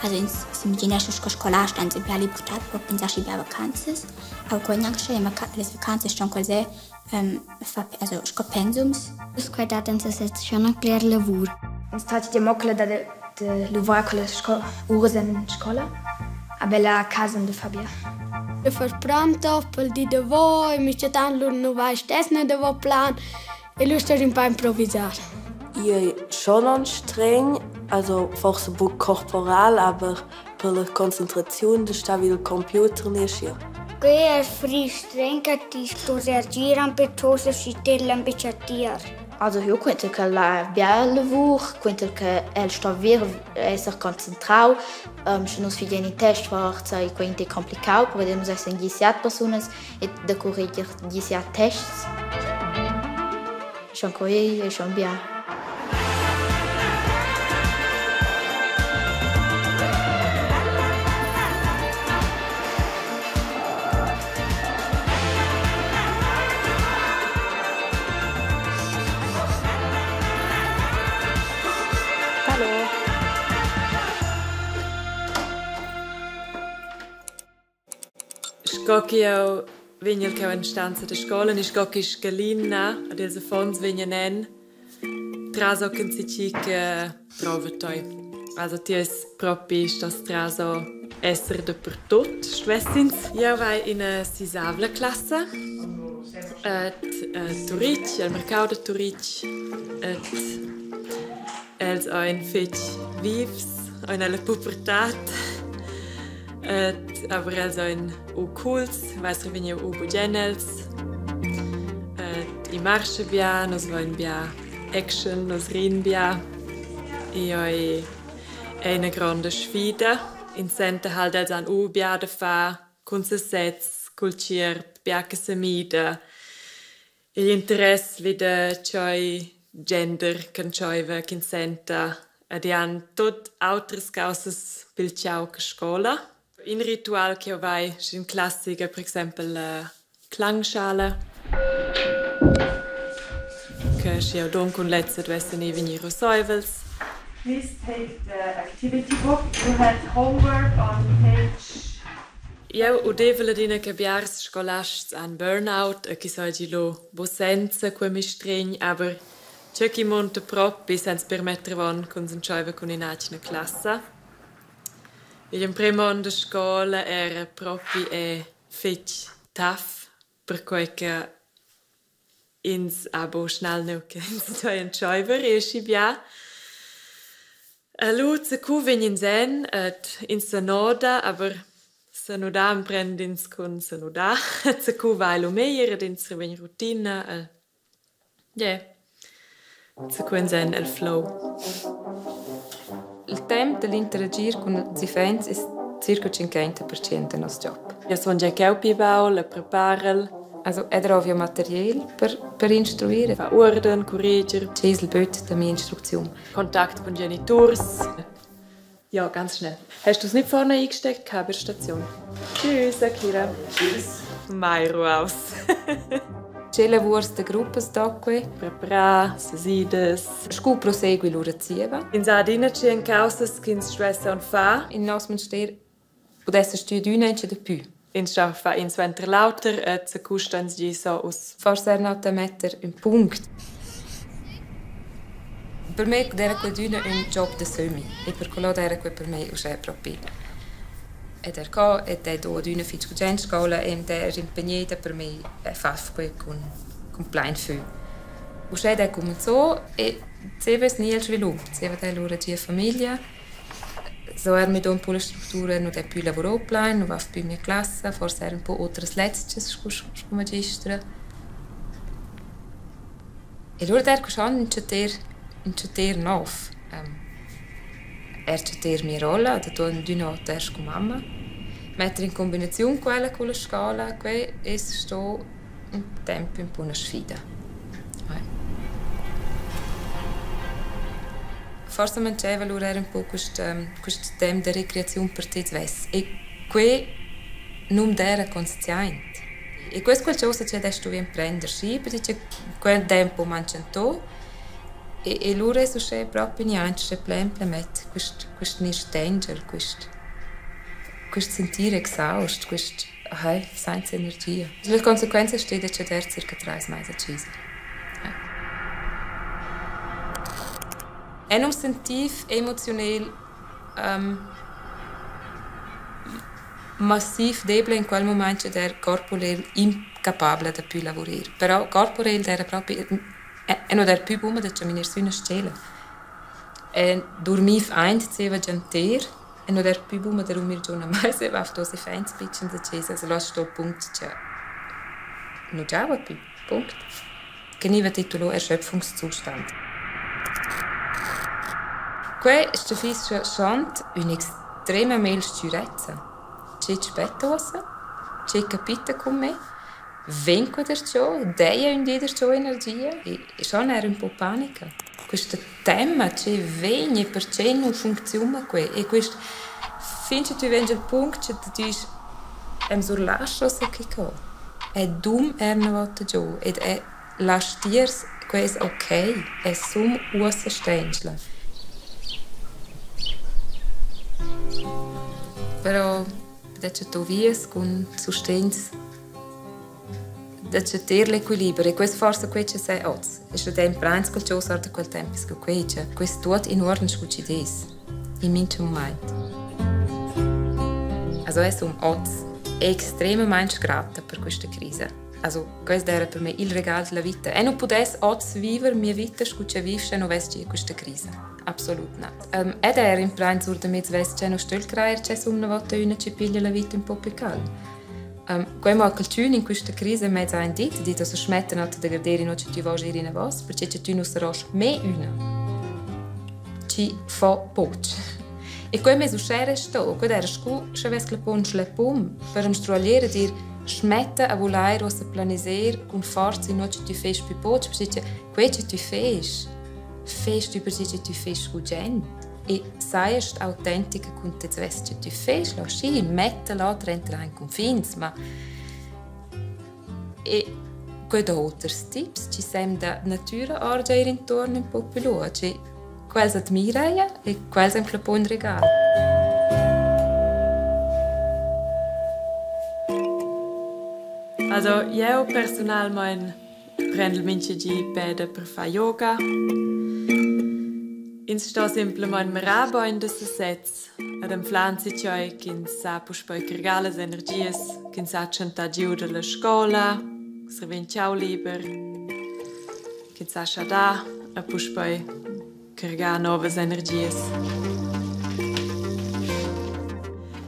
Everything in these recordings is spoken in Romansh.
Also ins s'imaginescha sco scolast ans bia libertad per pensar schi bia vacanzas. Aber quei gnanc sche las vacanzas ston quasi fa also sco pensums. Quei dat en sesez schon anc bler lavur. Ins trat die mocla da de luvrar con la scola, uras en scola, aber la casa de Fabia. Eu far pronto pel di davo e minchatant lur nu vai stess ne davo plan e lur sto ün pa improvisar. Io schon anstreng, also forse buc corporal, aber per la concentraziun da star vid il computer nicht ja. Quei è frustrant che ti sto reagir ampetuosa schi te l'ambece tier. Also io quento che la bia lavur, quento che el sto vir esser concentrau, sche nus figien in test forza e quei è complicau, perché nus essen 17 persunas e da correger 17 tests. Schon quei è schon bia. Hallo. Sco ch'jeu vegnel cheu en stanza da scola ni sco che scalina ad ils affons vegnan en traso ch'enzatgi che drova tei. Also ti eis propi stos traso esser dapertut, stuessins. Jeu vai ina sisavla classa et Turitg, el mercau da Turitg et els ein fetg vivs, ein ella pubertad et aber els ein u cools, weiss vegniu u bugen els. Et i marscha bia, nus vein bia action, nus rin bia. I ei è ina gronda sfida. Ins senta halt els han u bia da far cun sesez, cul tgierp, bia che semida. Igl interess vi da tschei gender ch'entscheiva ch'ins senta ed i han tut autras caussas pil tgau che scola. In ritual ch'jeu vai sc'in classic è per exempel la Klangschale che sch'jeu dun cun lezza duessen ei vegnir russeivels. Please take the activity book. You had homework on page. Jeu udevel adina che biars scolasts han burnout e ch'i seigi lu buc senza quei mistregn, aber tgei ch'i munta propi senza permetter avon ch'ins entscheiva cun in'atgna classa. Igl emprem onn da scola era propi è fetg tough, perquei che ins ha buc schnell neu che ins duei entscheiver aschi bia. Lu zacu vegn ins en ed ins senoda, aber senudar emprend'ins cun senudar. Zacu va ei lu meglier ed ins revegn rutina e yeah, zacu ins en el flow. Il temp da l'interagir cun ils uffants es circa 50% da nos job. Io sun già cheu pli baul e preparel. Also er drovia material per instruir. Fa uorden, curreger. Che es il böt da mia instrucziun? Kontakt cun geniturs. Ja, ganz schnell. Hast du es nicht vorne eingesteckt, Kabelstation? Tschüss, Akira. Tschüss. Mai ruaus. Che lavurs da gruppas do que? Preparar sesidas. Scu prosegui lura zieva? Ins ha adina tschien caussas ch'ins stuess aunc far. In nos mestier pudessa stüer d'üna e dapü. Ins sta fa in suenter l'auter e zacu ston gi so uss. Forse er noch da metter ün punct. Per me era quel d'üna ün job da sömmi e per quello era quel per me uschè propi. Ed er co ed è do adüna fich gugent scoula e er impegneda per me e faf quel cun plain fö. Uschè è cumenzò e zieva es gnì il svilup, zieva d'he lura gia famiglia. So er mi do ün po la struttura, nu d'he pü lavurò plain, nu va pü mia classa, forsa er ün po otras lezchas scu scu magistra. E lura d'eira que schon ün chatter nouv. Er chatter mia rolla da tuorn d'ün oter scu mamma. Metter in combinaziun quella culla scoula, que es sto ün temp ün po üna sfida. Forsa mancheva lura eir ün po quist quist temp da recreaziun per te svess e que nun d'eira consciaint. E quest qualchosa ch'eu d'he stuvü imprender schi, perche quel tempo manchantò. E lura es uschè propi gnanc uschè plain plamet quist quist gnir stengel, quist quist sentir exaust, quist hai sainza energia. La consequenza es steda cha der circa trais mais a chesa. Eu nu'm sentiv emoziunel massiv debla in quel mumaint cha der corporel incapabla da pü lavurer. Però corporel d'eira propi Eu nu d'eira pü buna da chaminer sü üna stela. E durmiv aint zieva gianter e nu d'eira pü buna da durmir giò una maisa e vaiv duos iffaints pitschens a chesa. Also là sto punct cha nu giava pü, punct. Que gniva titulo Erschöpfungszustand. Que stüffischa schont ün'extrema melstgürezza. Che spetta uossa? Che capita cun me? Vegn que darcho? Daja ün di darcho energia? E schon eir ün po panica. Quista temma che vegn e perche nu funcziuna que e quist fin cha tü vegns al punct cha tü disch am surlascho uossa quicò. E dum eir üna vouta giò ed e lasch tiers que es okay, es sum uossa stenschla. Però da cha tu vias cun sustegns da chattar l'equiliber e quest forsa quei che sai oz. E sche temp brains col cho sorta quel temp sco quei che quest tuot in uorden scu chi dess in mincha mumaint. Also es um oz extremamaing grata per questa crisa. Also quest era per me il regal della vita. E non pudess oz viver mia vita scu che viv sche non vess questa crisa. Absolut not. Ed eir imprains our da mez vess cha nu stögl crajer cha es una vota üna chi piglia la vita ün po pü cal. Quai m'ha qualchün in quista crisa mez aint dit, dit also schmetta not da garder inua cha tü voust ir inavos, perche cha tü nu sarost mê üna chi fo poch. E quai m'es uschè resto, quai d'eira scu scha vess clappà ün schleppun per am sdruaglier e dir schmetta a vulair uossa planiser cun forza inua cha tü fest pü poch, perche cha quai cha tü fest Fest über sie che tü fest gugent e sajast autentica cun te svess che tü fest, là schi, metta là trenter aint cunfins, ma e que do oters tips chi sem da natüra or già ir intuorn ün po pü luoch e quels admiraja e quels am cla po ün regal. Also jeu persunalmein Prendel mintga di peda per far yoga. Ins sto semplamein mirar bein da sesez ed anflar enzatgei ch'ins sa puspei cargar las energias, ch'ins sa tschentar giu dalla scola, survegn tgau liber, ch'ins sa schar dar e puspei cargar novas energias.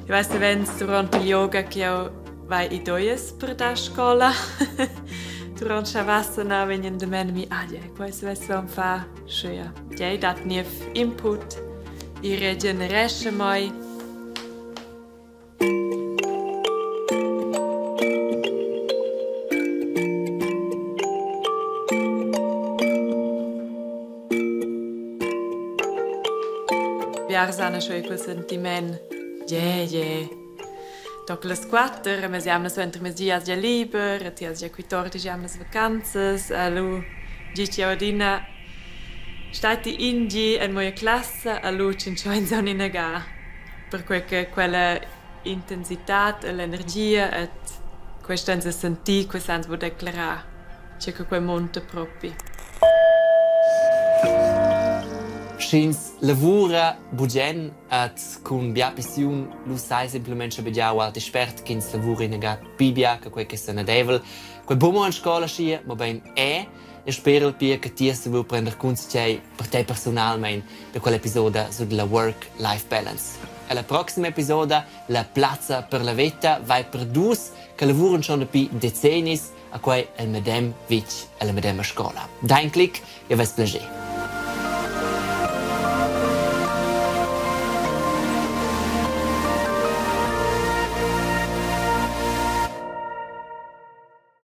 Eu vai savens durant il yoga ch'jeu vai idoias per dar scola. Durant Shavasana vegnan damain mi ah ja, quai savess am far sche ja. Tgei dat niev input, i regenerescha mai. Biars han schon quel sentiment, je, je. Dopo las quatter, mes jamnas suentermezdi has gia liber, e ti has gia 14 jamnas vacanzas, lu gi jeu adina Stati in gi en moia classa, a lu tschintscheins aunc ina ga. Perquei che quella intensitad e l'energia ed questa ans sentir, questa ans vul declarar tgei che quei munta propi. Sch'ins lavura bugen et cun bia pissiun, lu sai semplamein schabegiar ualti spert ch'ins lavura inaga pli bia che quei che sanadeivel. Quei buca mo en scola schia, mobein è E sperel pia che ti has saviu prender cunzitgei per tei persunalmein da quell'episoda sur dalla Work-Life Balance. Ella proxima episoda, la plazza per la veta, vai per dus che lavuran schon dapi decennis a quei el medem vitg, ella medema scola. Dai in clic e vess plascher.